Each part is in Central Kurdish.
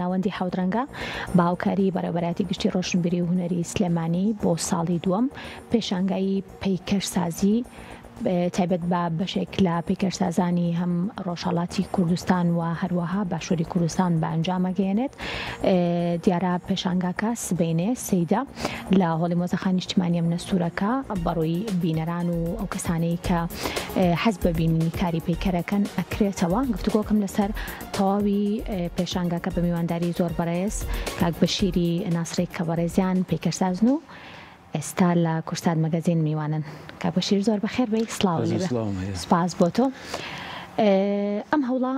ناوەندی حەوتڕەنگە بە هاوکاری بەڕێوەبەرایەتی گشتی ڕۆشنبیری و هونەری سلێمانی بۆ ساڵی دووەم پێشانگای پەیکەرسازی تایبەت بە بەشێک لە پەیکەرسازانی هەم ڕۆژهەڵاتی کوردستان و هەروەها باشووری کوردستان بە ئەنجام ئەگەیەنێت. دیارە پێشانگاکە سبەینێ سەیدە لە هۆڵی مۆزەخانی نیشتیمانی ئەمنە سوورەکە بەڕووی بینەران و ئەو کەسانەی کە حەز بە بینینی کاری پەیکەرەکەن ئەکرێتەوە. گفتوگۆکەم لەسەر تەواوی پێشانگاکە بە میوانداری زۆر بەڕێز کاک بەشیری ناسری کە بەڕێزیان پەیکەرسازن و ئێستا لە کوردسات مەگەزین میوانن. کاک بەشیر زۆر بەخێر بێی سڵاو لێ بێ. سپاس بۆ تۆ. ئەم هەوڵە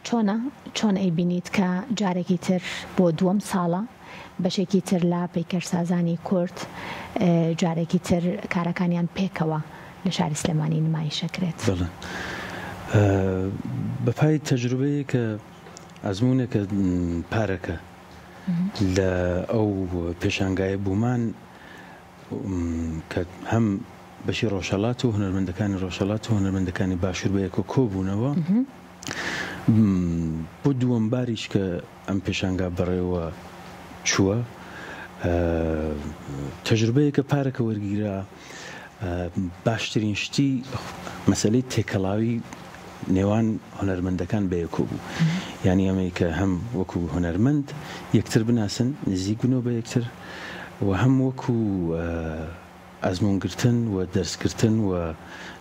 چۆنە؟ چۆن ئەیبینیت کە جارێکی تر بۆ دووەم ساڵە بەشێکی تر لە پەیکەرسازانی کورد جارێکی تر کارەکانیان پێکەوە لە شاری سلێمانی نمایش ئەکرێت؟ بەڵێ بەپای تەجروبەیەک کە ئەزموونێکە پارەکە لە ئەو پێشانگایە بوومان کە هەم بەشی ڕۆژهەڵات و هونەرمەندەکانی ڕۆژهەڵات و هونەرمەندەکانی باشوور بە یەکەوە کۆبوونەوە بۆ دووەم باریش کە ئەم پێشانگا بەڕێوە چووە تەجروبەیەکە پارەکە وەرگیرا باشترین شتی مەسەلەی تێکەڵاوی نێوان هونەرمەندەکان بەیەکۆ بوو یانی ئەمەی کە هەم وەکو هونەرمەند یەکتر بناسن نزیک بنەوە بە یەکتر و هەم وەکو ئەزموونگرتن و دەرسگرتن و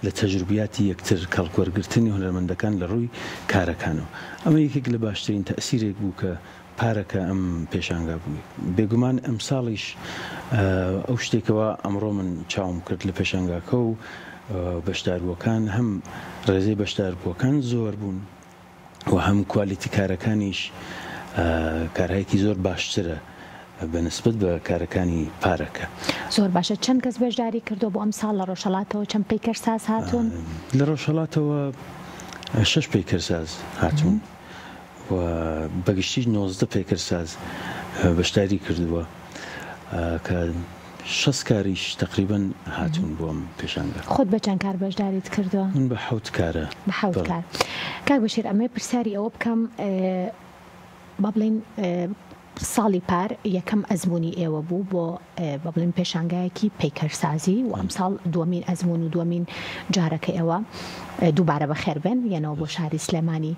لە تەجروبیاتی یەکتر کەڵکوەرگرتنی هونەرمەندەکان لە ڕووی کارەکانەوە ئەمە یەکێک لە باشترین تەئسیرێک بوو کە پارەکە ئەم پێشانگا بووی. بێگومان ئەمساڵیش ئەو شتێکەوە ئەمڕۆ من چاوم کرد لە پێشانگاکە و بەشداربووەکان هەم ڕێژەی بەشداربووەکان زۆر بوون و هەم کوالیتی کارەکانیش کارهایەکی زۆر باشترە بە نسبەت بە کارەکانی پارەکە. زۆر باشە چەند کەس بەشداری کردووە بۆ ئەمساڵ لە ڕۆژهەڵاتەوە چەند پەیکەرساز هاتوون؟ لە ڕۆژهەڵاتەوە شەش پەیکەرساز هاتوون. و بەگشتی 19 پەیکەرساز بەشداری کردووە کە 60 کاریش تەقریبەن هاتوون بۆ ئەم پێشانگا. خۆت بە چەند کار بەشداریت کردووە؟ من بە حەوت کارە. بە حەوت کار. کاک بەشیر ئەمەوێ پرسیاری ئەوە بکەم با بڵێین ساڵی پار یەکەم ئەزموونی ئێوە بوو بۆ با بڵێین پێشانگایەکی پەیکەرسازی و ئەمساڵ دووەمین ئەزموون و دووەمین جارە کە ئێوە دووبارە بەخێر بێن یەنەوە بۆ شاری سلێمانی.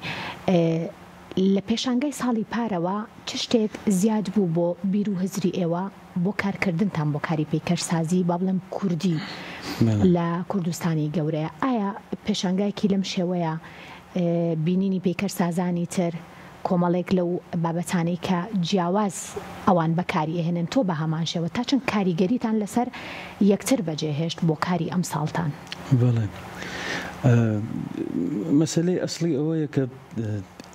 لە پێشانگای ساڵی پارەوە چ شتێک زیاد بوو بۆ بیر و هزری ئێوە بۆ کارکردنتان بۆ کاری پەیکەرسازی با بڵێم کوردی لە کوردستانی گەورەیە؟ ئایا پێشانگایەکی لەم شێوەیە بینینی پەیکەرسازانی تر کۆمەڵێک لەو بابەتانەی کە جیاواز ئەوان بەکاری ئەهێنن تۆ بە هەمان شێوە تا چەند کاریگەریتان لەسەر یەکتر بەجێهێشت بۆ کاری ئەمساڵتان؟ بەڵێ مەسەلەی ئەسڵی ئەوەیە کە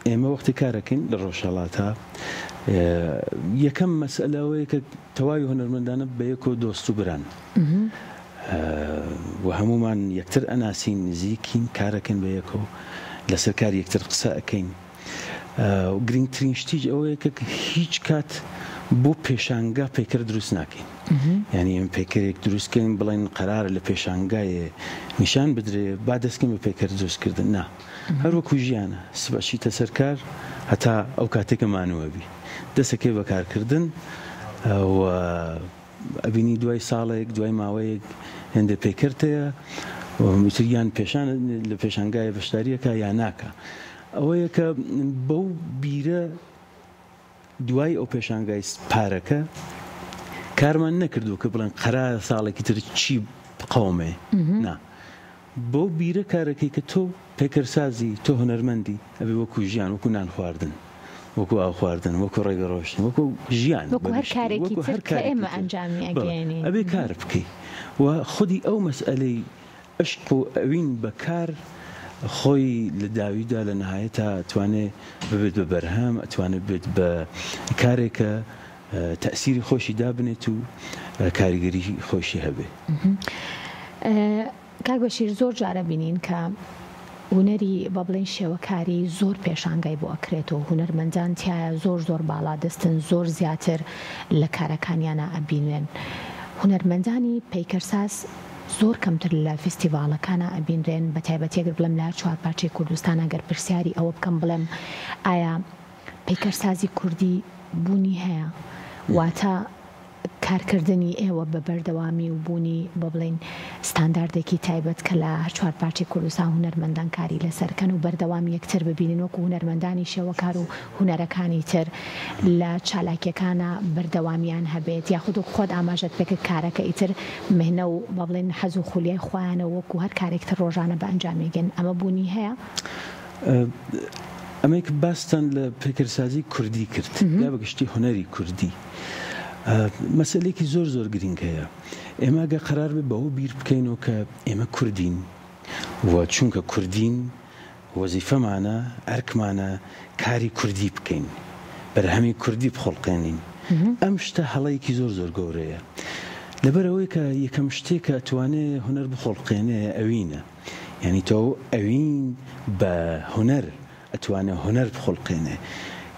ئێمە وەختی کارەکەین لە ڕۆژهەڵاتا یەکەم مەسئلە ئەوەیە کە تەواوی هونەرمەندانە بە یەکەوە دۆست و بران و هەمومان یەکتر ئەناسین نزیکین کارەکەین بە یەکەوە لەسەر کار یەکتر قسە ئەکەین گرنگترین شتیش ئەوەیە کە هیچ کات بۆ پێشانگا پەیکەر دروست ناکەین یعنی ئێمە پەیکەرێک دروستکەین بڵێن قەرارە لە پێشانگایێ نیشان بدرێ با دەستکەین بە پەیکەر دروستکردن نا هەر وەکو ژیانە سبە چیتە سەر کار هەتا ئەو کاتێکە مانووە بی دەسەکەی بەکارکردن و ئەبینی دوای ساڵێک دوای ماوەیەک هێندە پەیکەرت هەیە و ئیتر یان پێشان لە پێشانگایە بەشداریەکە یا ناکا ئەوەیە کە بەو بیرە دوای ئەو پێشانگای پارەکە کارمان نەکردووە کە بڵێن قەرارە ساڵێکی تر چی بقەومێ نا بەو بیرە کارەکەی کە تۆ پەیکەرسازی، تۆ هونەرمەندی، ئەبێ وەکو ژیان، وەکو نان خواردن، وەکو ئاو خواردن، وەکو ڕێگە ڕۆشتن، وەکو ژیان وەکو هەر کارێکی تر کە ئێمە ئەنجامی ئەگەیەنین. ئەبێ کار بکەی و خودی ئەو مەسئەلەی عشق و ئەوین بە کار خۆی لە داویدا لە نهایەتا ئەتوانێ ببێت بە بەرهەم، ئەتوانێ ببێت بە کارێک کە تەئسیری خۆشی دابنێت و کاریگەری خۆشی هەبێ. کاک بەشیر زۆر جار ئەبینین کە هونەری با بڵێین شێوەکاری زۆر پێشانگای بۆ ئەکرێت و هونەرمەندان تیایا زۆر زۆر باڵا دەستن زۆر زیاتر لە کارەکانیانا ئەبینرێن هونەرمەندانی پەیکەرساز زۆر کەمتر لە فیستیڤاڵەکانا ئەبینرێن بە تایبەتی ئەگەر بڵێم لە هەر چوارپارچەی کوردستانا گەر پرسیاری ئەوە بکەم بڵێم ئایا. پەیکەرسازی کوردی بوونی هەیە؟ واتە کارکردنی ئێوە بە بەردەوامی و بوونی بۆ بڵێین ستانداردێکی تایبەت کە لە هەر چوارپارچەی کوردستان هونەرمەندان کاری لەسەر کەن و بەردەوام یەکتر ببینن وەکو هونەرمەندانی شێوەکار و هونەرەکانی تر لە چالاکیەکانا بەردەوامیان هەبێت یاخود وەک خۆت ئاماژەت پێکرد کارەکە ئیتر مهنە و با بڵێین حەز و خولیای خۆیانە و وەکو هەر کارێک تر ڕۆژانە بە ئەنجامی گەن ئەمە بوونی هەیە؟ ئەمەی کە باستان لە پەیکەرسازی کوردی کرد یا بە گشتی هونەری کوردی مەسەلەیەکی زۆر زۆر گرینگ هەیە ئێمە گەر قەرار بێ بەوە بیر بکەینەوە کە ئێمە کوردین و چونکە کوردین وەزیفەمانە ئەرکمانە کاری کوردی بکەین بەرهەمی کوردی بخوڵقێنین ئەم شتە هەڵەیەکی زۆر زۆر گەورەیە لەبەرئەوەی کە یەکەم شتێک کە ئەتوانێ هونەر بخوڵقێنێ ئەوینە یانی تۆ ئەوین بە هونەر ئەتوانێ هونەر بخوڵقێنێ.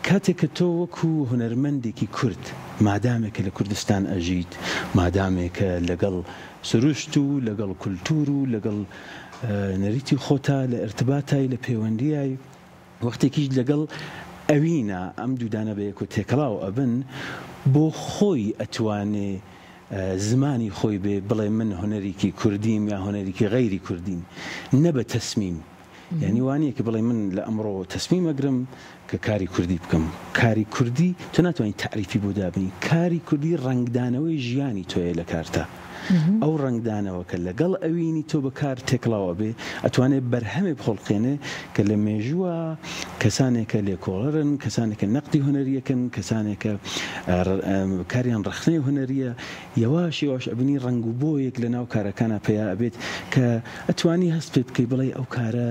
کاتێک کە تۆ وەکو هونەرمەندێکی کورد مادامێک کە لە کوردستان ئەژیت، مادامێک کە لەگەڵ سروشت و لەگەڵ کولتوور و لەگەڵ نەریتی خۆتا لە ئیرتباتای، لە پەیوەندیای، وەختێکیش لەگەڵ ئەوینا ئەم دوودانە بەیەکەوە تێکەڵاو ئەبن، بۆ خۆی ئەتوانێ زمانی خۆی بێ بڵێ من هونەریکی کوردیم یا هونەریکی غەیری کوردیم، نە بە تەسمیم. یانی وا نییە کە بڵێ من لە ئەمڕۆوە تەسمیم ئەگرم کە کاری کوردی بکەم. کاری کوردی تۆ ناتوانی تەعریفی بۆ دابنی. کاری کوردی ڕەنگدانەوەی ژیانی تۆیە لە کارتا. ئەو ڕەنگدانەوە کە لەگەڵ ئەوینی تۆ بە کار تێکڵاو ئەبێ، ئەتوانێ بەرهەمێ بخوڵقێنێ کە لە مێژووە کەسانێک کە لێکۆڵەرن، کەسانێک کە نەقدی هونەرییەکەن، کەسانێک کە کاریان ڕەخنەی هونەرییە، یەواش یەواش ئەبینی ڕەنگ و بۆیەک لە ناو کارەکانا پەیا ئەبێت کە ئەتوانی هەست پێ بکەی بڵێی ئەو کارە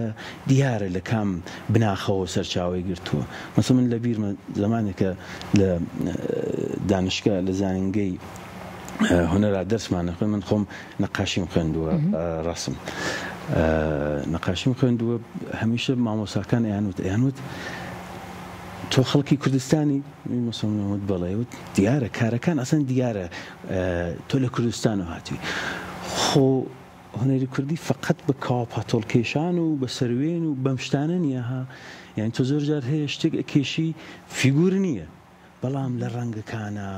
دیارە لە کام بناخەوە سەرچاوەی گرتووە. مەسەلەن من لە بیرمە زەمانێک کە لە دانشگا لە زانینگەی هونەرا دەرسمان ئەخوێند من خۆم نەقاشیم خوێندووە ڕەسم نەقاشیم خوێندووە هەمیشە مامۆساکان ئەیانوت ئەیانوت تۆ خەڵکی کوردستانی مەسەڵەن وت بەڵێ وت دیارە کارەکان ئەسەن دیارە تۆ لە کوردستانەوە هاتووی خۆ هونەری کوردی فقط بە کاوە پاتۆڵ کێشان و بە سەروێن و بەم شتانە نییە ها یعنی تۆ زۆر جار هەیە شتێک ئەکێشی فیگور نییە بەڵام لە ڕەنگەکانا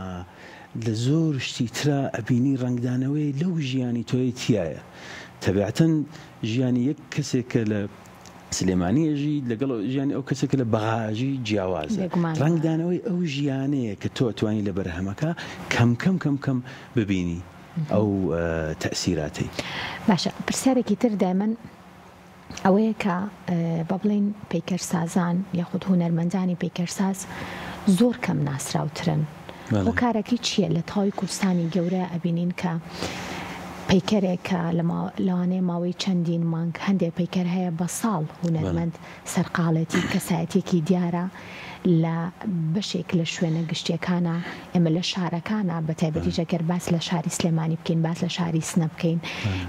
لە زۆر شتی ترا ئەبینی ڕەنگدانەوەی لەو ژیانی تۆی تیایە تەبیعەتەن ژیانی یەک کەسێک کە لە سلێمانی ئەژی لەگەڵ ژیانی ئەو کەسێک کە لە بەغا ئەژی جیاوازە بێگومان. ڕەنگدانەوەی ئەو ژیانەیە کە تۆ ئەتوانی لە بەرهەمەکە کەم کەم کەم کەم ببینی ئەو تەئسیراتەی. باشە پرسیارێکی تر دایمەن ئەوەیە کە با بڵێین پەیکەرسازان یاخود هونەرمەندانی پەیکەرساز زۆر کەم ناسراوترن هۆکارەکەی چییە لە تەواوی کوردستانی گەورە ئەبینین کە پەیکەرێک کە لەوانەیە ماوەی چەندین مانگ هەندێک پەیکەر هەیە بە ساڵ هونەرمەند سەرقاڵێتی کەسایەتیەکی دیارە لە بەشێک لە شوێنە گشتیەکانا، ئێمە لە شارەکانا بە تایبەتیش ئەگەر باس لە شاری سلێمانی بکەین، باس لە شاری سنە بکەین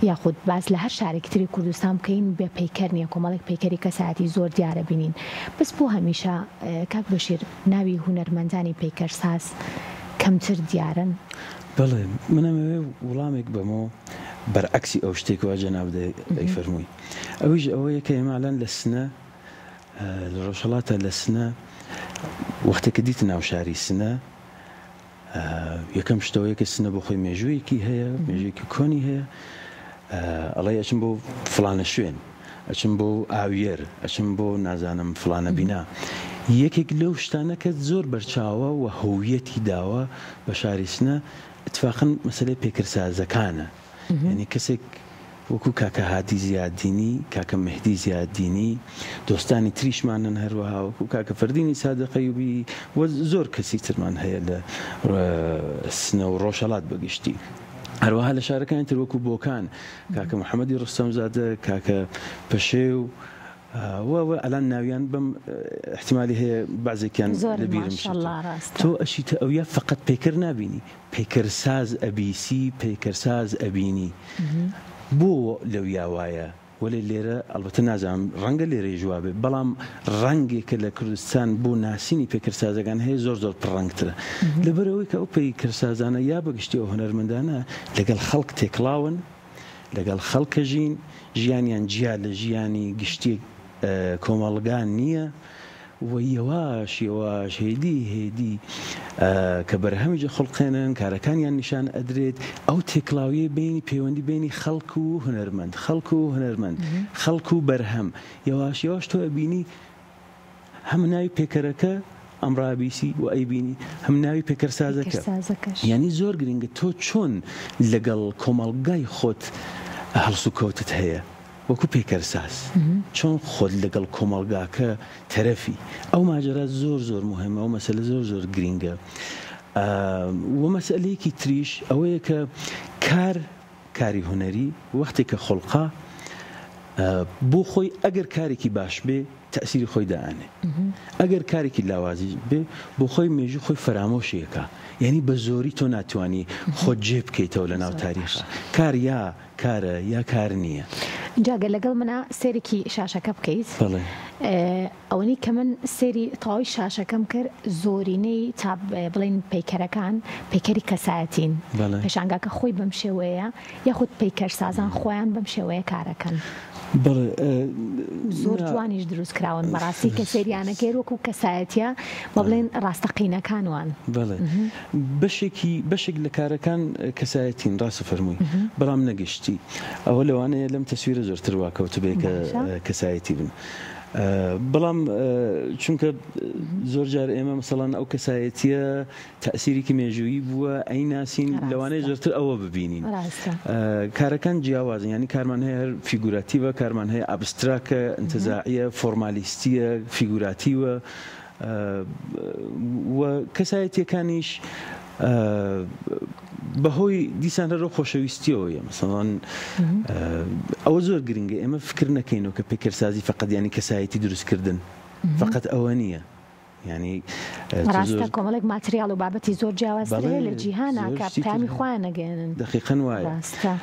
یاخود باس لە هەر شارێکی تری کوردستان بکەین بێ پەیکەر نیە، کۆمەڵێک پەیکەری کەسایەتی زۆر دیارە بینین. بەس بۆ هەمیشە کاک بەشیر ناوی هونەرمەندانی پەیکەرساز کەمتر دیارن؟ بەڵێ من ئەمەوێ وڵامێک بەمەوە بەرعەکسی ئەو شتەی کەوا جەنابت ئەیفەرمووی ئەویش ئەوەیە کە ئێمە ئەلان لە سنە لە ڕۆژهەڵاتە لە سنە وەختێک کە دیتە ناو شاری سنە یەکەم شتەوەیە کە سنە بۆ خۆی مێژوویەکی هەیە مێژوویەکی کۆنی هەیە ئەڵێ ئەچم بۆ فڵانە شوێن ئەچم بۆ ئاویەر ئەچم بۆ نازانم فڵانە بینا یەکێک لەو شتانە کە زۆر بەرچاوە و هویەتی داوە بە شاری سنە اتفاقا مەسەلەی پێکرسازەکانە یعنی کەسێک وەکو کاکە هادی زیادینی، کاکە مەهدی زیادینی، دۆستانی تریشمانن هەروەها وەکو کاکە فەردینی سادق ئەیوبی و زۆر کەسی ترمان هەیە لە سنە و ڕۆژهەڵات بە گشتی. هەروەها لە شارەکانی تر وەکو بۆکان کاکە محەمەدی ڕۆستەمزادە، کاکە پەشێو و و ئەلان ناویان بەم ئیحتیمالی هەیە بەعزێکیان زۆرن لە بیرم ماشاءاللە بچێتەوە. ڕاستە. تۆ ئەچیتە ئەویا فەقەت پەیکەر نابینی پەیکەرساز ئەبیسی، پەیکەرساز ئەبینی. بۆ لەویا وایە وەلێ لێرە ئەڵبەتە نازانم ڕەنگە لێرەیش وابێ بەڵام ڕەنگێک کە لە کوردستان بۆ ناسینی پەیکەرسازەکان هەیە زۆر زۆر پڕڕەنگترە لەبەرئەوەی کە ئەو پەیکەرسازانە یا بە گشتی ئەو هونەرمەندانە لەگەڵ خەڵک تێکڵاون لەگەڵ خەڵک ئەژین ژیانیان جیا لە ژیانی گشتی کۆمەڵگا نییە. و یەواش یەواش هێدی هێدی کە بەرهەمیش ئەخوڵقێنن کارەکانیان نیشان ئەدرێت ئەو تێکڵاویەی بەینی پەیوەندی بەینی خەڵک و هونەرمەند خەڵک و هونەرمەند خەڵک و بەرهەم یەواش یەواش تۆ ئەبینی هەم ناوی پێکەرەکە ئەمڕابیسی و ئەیبینی هەم ناوی پێکەرسازەکە یانی زۆر گرنگە تۆ چۆن لەگەڵ کۆمەڵگای خۆت هەڵسوکەوتت هەیە وەکو پەیکەرساز چۆن خۆت لەگەڵ کۆمەڵگاکە تەرەفی ئەو ماجەرا زۆر زۆر مهمە ئەو مەسەلە زۆر زۆر گرینگە و مەسەلەیەکی تریش ئەوەیە کە کار کاری هونەری وەختێک کە خوڵقا بۆ خۆی ئەگەر کارێکی باش بێ تەئسیری خۆی دائەنێ ئەگەر کارێکی لاوازیش بێ بۆ خۆی مێژوو خۆی فەرامۆشی ئەکا یانی بە زۆری تۆ ناتوانی خۆت جێ بکەیتەوە لە ناو تاریخا کار یا کارە یا کار نییە. جا گەر لەگەڵ منا سەیرێکی شاشەکە بکەیت بەڵێ. ئەوەنەی کە من سەیری تەواوی شاشەکەم کرد زۆرینەی تا بڵێین پەیکەرەکان پەیکەری کەسایەتین بەڵێ. پێشانگاکە خۆی بەم شێوەیە یاخود پەیکەرسازان خۆیان بەم شێوەیە کارەکەن. بەڵێ زۆر جوانیش دروست کراون بەڕاستی کە سەیریانەکەی وەکو کەسایەتیە بە بڵێن ڕاستەقینەکان وان. بەڵێ بەشێکی بەشێک لە کارەکان کەسایەتین ڕاستە فەرمووی بەڵام نەگشتی ئەوە لەوانەیە لەم تەسویرە زۆرتر وا کەوتبێ کە کەسایەتی بن بەڵام چونکە زۆر جار ئێمە مەسەڵەن ئەو کەسایەتیە تەئسیرێکی مێژوویی بووە ئەیناسین لەوانەیە زۆرتر ئەوە ببینین کارەکان جیاوازن یانی کارمان هەیە هەر فیگوراتیڤە کارمان هەیە ئابستراکە ئینتزاعیە فۆرمالیستیە فیگوراتیوە و کەسایەتیەکانیش بەهۆی دیسان هەر خۆشەویستیەوەیە مەسەڵەن ئەوە زۆر گرنگە ئێمە فکر نەکەینەوە کە پێکەرسازی فقط ینی کەسایەتی دروستکردن فقط ئەوە نییە یانی ڕاستە کۆمەڵێک ماتریاڵ و بابەتی زۆر جیاوازتر هەیە لە جیهانا کە پەیامی خۆیان ئەگەیەنن. دەقیقەن وایە. ڕاستە.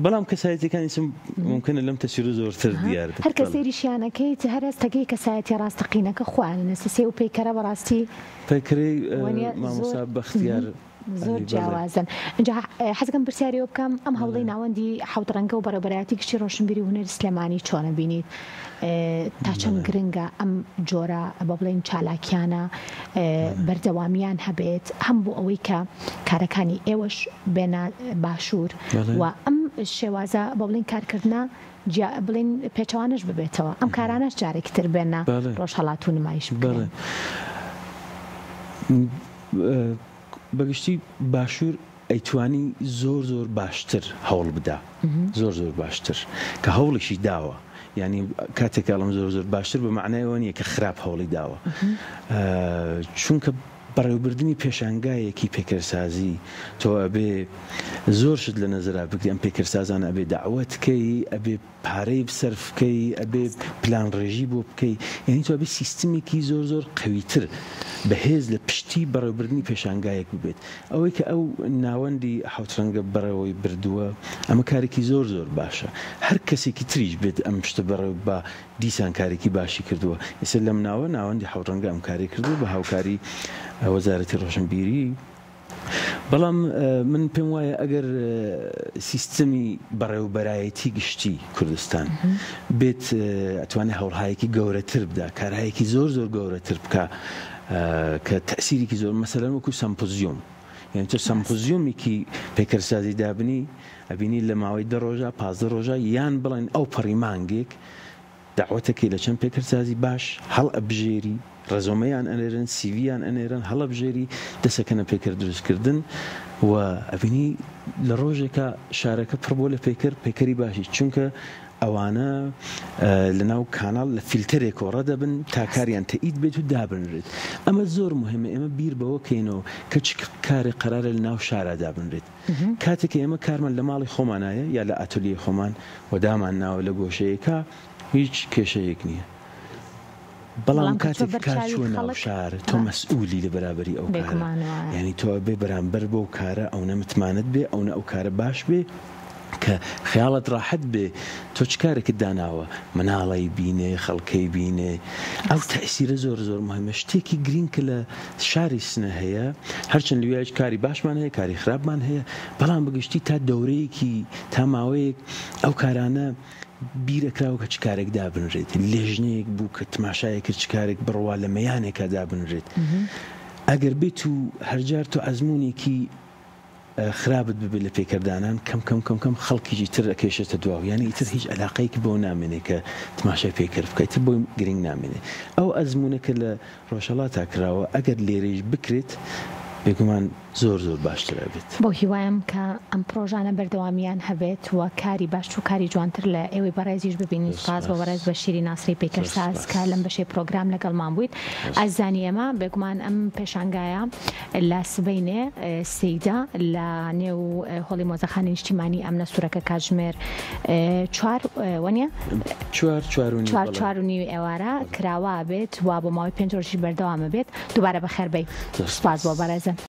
بەڵام کەسایەتیەکانی چم مومکنە لەم تەسویرە زۆرتر دیار بێت. هەر کە سەیریشیان ئەکەیت هەر هەست ئەکەی کەسایەتیە ڕاستەقینەکە خۆیانن ئێستا سێ و پەیکەرە بەڕاستی پەیکەرەی مامۆستا بەختیار زۆر جیاوازن. ئینجا حەزەکەم پرسیاری ئەوە بکەم ئەم هەوڵەی ناوەندی حەوت ڕەنگە و بەڕێوەبەرایەتی گشتی ڕۆشنبیری و هونەری سلێمانی چۆن ئەبینیت؟ تا چەند گرنگە ئەم جۆرە بە بڵێین چالاکیانە بەردەوامیان هەبێت هەم بۆ ئەوەی کە کارەکانی ئێوەش بێنە باشوور و ئەم شێوازە بە بڵێین کارکردنە جیا بڵێین پێچەوانەش ببێتەوە ئەم کارانەش جارێکی تر بێنە ڕۆژهەڵات و نمایش بکرێن. بەگشتی باشوور ئەیتوانی زۆر زۆر باشتر هەوڵ بدا زۆر زۆر باشتر کە هەوڵیشی داوە یانی کاتێک ئەڵم زۆر زۆر باشتر بە معنای ئەوە نییە کە خراپ هەوڵی داوە چونکە بەڕێوبردنی پێشانگایەکی پێکەرسازی تۆ ئەبێ زۆر شت لە نەزرا بگری ئەم پێکەرسازانە ئەبێ داوەت کەی ئەبێ پارەی سەرف بکەی ئەبێ پلان ڕێژی بۆ بکەی یانی تۆ ئەبێ سیستمێکی زۆر زۆر قەویتر بەهێز لە پشتی بەڕێوبردنی پێشانگایەک ببێت ئەوەی کە ئەو ناوەندی حەوت ڕەنگە بەڕێوەی بردووە ئەمە کارێکی زۆر زۆر باشە هەر کەسێکی تریش بێت ئەم شتە بەڕێوە ببا دیسان کارێکی باشی کردووە ئێستا لەم ناوە ناوەندی حەوت ڕەنگە ئەم کارەی کردووە بە هاوکاری وەزارەتی ڕۆشنبیری بەڵام من پێم وایە ئەگەر سیستمی بەڕێوبەرایەتی گشتی کوردستان بێت ئەتوانێت هەوڵهایەکی گەورەتر بدا کارهایەکی زۆر زۆر گەورەتر بکە کە تەسیرێکی زۆر مەسەلەن وەکو سەمپۆزیۆم یعنی تۆ سەمپۆزیۆمێکی پەیکەرسازی دابنی ئەبینی لە ماوەی دە ڕۆژە 15 ڕۆژە یان بڵێن ئەو پەڕی مانگێک دەعوەتەکەی لە چەند پێکەرسازی باش هەڵئەبژێری، ڕێزۆمەیان ئەنێرن، سیڤیان ئەنێرن، هەڵئەبژێری، دەسەکەنە پەیکەر دروست کردن و ئەبینی لە ڕۆژێکا شارەکە پڕ بووە لە پەیکەر، پەیکەری باشیش، چونکە ئەوانە لە ناو کاناڵ لە فیلتەرێکەوە ڕەدەبن تا کاریان تەئید بێت و دابنرێت. ئەمە زۆر موهیمە ئێمە بیر بەوە کەینەوە کە چ کارێک قەرارە لە ناو شارا دابنرێت. کاتێک کە ئێمە کارمان لە ماڵی خۆمانایە یا لە ئاتۆلیەی خۆمان و دامان ناوە لە گۆشەیەکا هیچ کێشەیەک نییە بەڵام کاتێک کار چووە ناو شار تۆ مەسئولی لە بەرابەری ئەو کارە یانی تۆ ئەبێ بەرامبەر بەو کارە ئەونە متمانەت بێ ئەونە ئەو کارە باش بێ کە خەیاڵت ڕاحەت بێ تۆ چ کارێکت داناوە مناڵەی بینێ خەڵکەی بینێ ئەو تەئسیرە زۆر زۆر مهمە شتێکی گرینگ کە لە شاری سنە هەیە هەرچەند لویایش کاری باشمان هەیە کاری خراپمان هەیە بەڵام بەگشتی تا دەورەیەکی تا ماوەیەک ئەو کارانە بیر ئەکراوە کە چ کارێک دابنرێت، لێژنەیەک بوو کە تماشای ئەکرد چ کارێک بڕوا لە مەیانێکا دابنرێت. ئەگەر بێت و هەرجار تۆ ئەزموونێکی خراپت ببێت لە پەیکەردانان کەم کەم کەم کەم خەڵکیی تر ئەکێشێتە دواوە یانی ئیتر هیچ ئەلاقەیەکی بەوە نامێنێ کە تماشای پەیکەر بکا ئیتر بۆی گرنگ نامێنێ. ئەو ئەزموونە کە لە ڕۆژهەڵاتا کراوە ئەگەر لێرەیش بکرێت بێگومان زۆر زۆر باشتر ئەبێت. بەو هیوایەم کە ئەم پڕۆژانە بەردەوامیان هەبێت و کاری باشتر و کاری جوانتر لە ئێوەی بەڕێزیش ببینین. زۆر سوپاس بۆ سوپاس. بەڕێز بەشیری ناسری زۆر پەیکەرساز سوپاس. کە لەم بەشەی پڕۆگرام لەگەڵمان بوویت. ئازیزانی ئێمە بێگومان ئەم پێشانگایە لە سبەینێ سێیدا لە نێو هۆڵی مۆزەخانەی نیشتیمانی ئەمنە سوورەکە کاتژمێر چوار وەنیە؟ چوار، چوار و نیو، چوار، بەڵێ. چوار و نیوی ئێوارە کراوە بێت و بۆ ماوەی پێنج ڕۆژیش بەردەوامە بێت. دووبارە بەخێر بێی. زۆر سوپاس سوپاس. بۆ بەڕێزت.